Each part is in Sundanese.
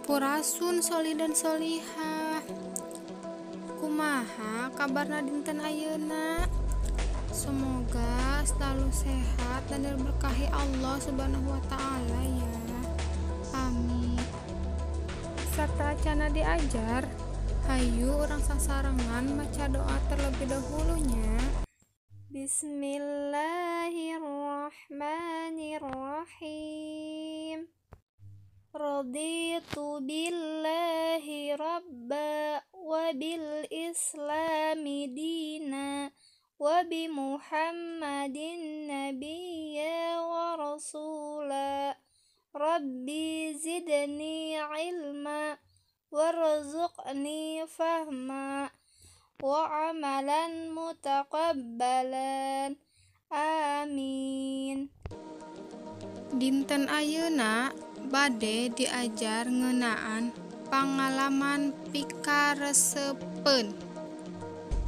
Sampurasun solih dan solihah. Kumaha kabarna dinten ayeuna? Semoga selalu sehat dan diberkahi Allah Subhanahu wa taala ya. Amin. Sateuacana diajar, hayu urang sasarengan maca doa terlebih dahulunya. Bismillahirrahmanirrahim. Raditu billahi rabba wa bil islami dina wa bi Muhammadin nabiyya wa rasula. Rabbi zidni ilma warzuqni fahma wa amalan mutaqabbalan. Amin. Dinten ayeuna bade diajar ngeunaan pangalaman pikaresepeun.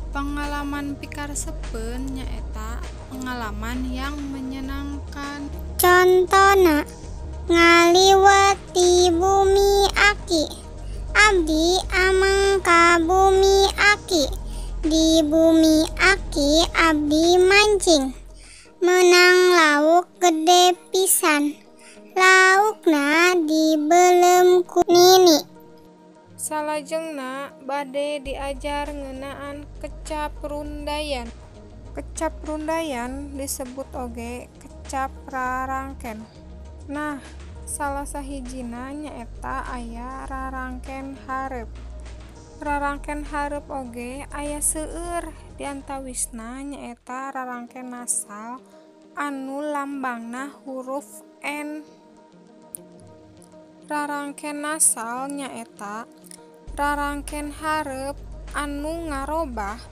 Pengalaman pikaresepeun nyaeta pengalaman yang menyenangkan. Contona ngaliwet ti bumi aki, abdi ameng ka bumi aki, di bumi aki abdi mancing, menang lauk gede pisan, laukna dibelem ku nini. Salajengna bade diajar ngeunaan kecap rundayan. Kecap rundayan disebut oge kecap rarangken. Nah, salah sahijina nyaeta aya rarangken hareup. Rarangken hareup oge aya seueur, diantawisna nyaeta rarangken nasal anu lambangna huruf N. Rarangken nasal nyaeta rarangken hareup anu ngarobah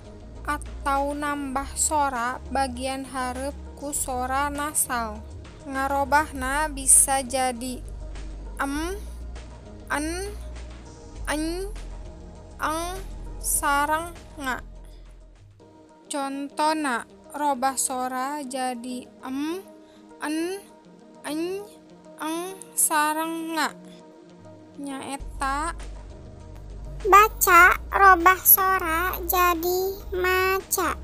atau nambah sora bagian hareup ku sora nasal. Ngarobahna bisa jadi em, en, eny, eng, sareng nga. Contona robah sora jadi em, en, eny, eng, sareng nga. Nyaeta baca robah sora jadi maca.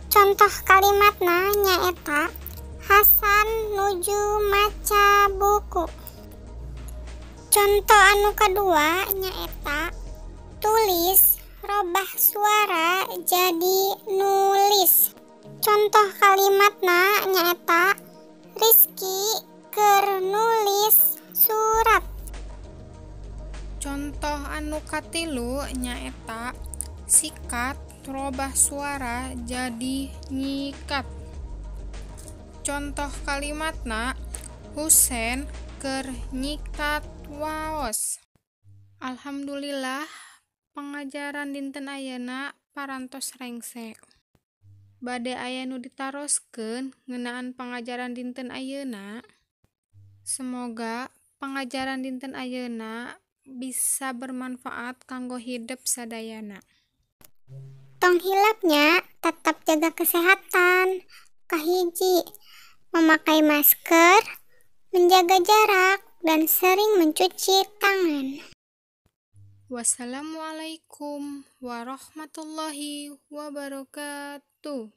Contoh kalimatna nyaeta Hasan nuju maca buku. Contoh anu kedua nyaeta tulis robah suara jadi nulis. Contoh kalimatna nyaeta Rizky keur nulis surat. Contoh anu katilu nyaeta sikat robah suara jadi nyikat. Contoh kalimatna Husen keur nyikat waos. Alhamdulillah pangajaran dinten ayeuna parantos rengse. Bade aya nu ditaroskeun ngeunaan pangajaran dinten ayeuna. Semoga pangajaran dinten ayeuna bisa bermanfaat kanggo hidep sadayana. Tong hilapnya tetap jaga kesehatan. Kahiji, memakai masker, menjaga jarak, dan sering mencuci tangan. Wassalamualaikum warahmatullahi wabarakatuh.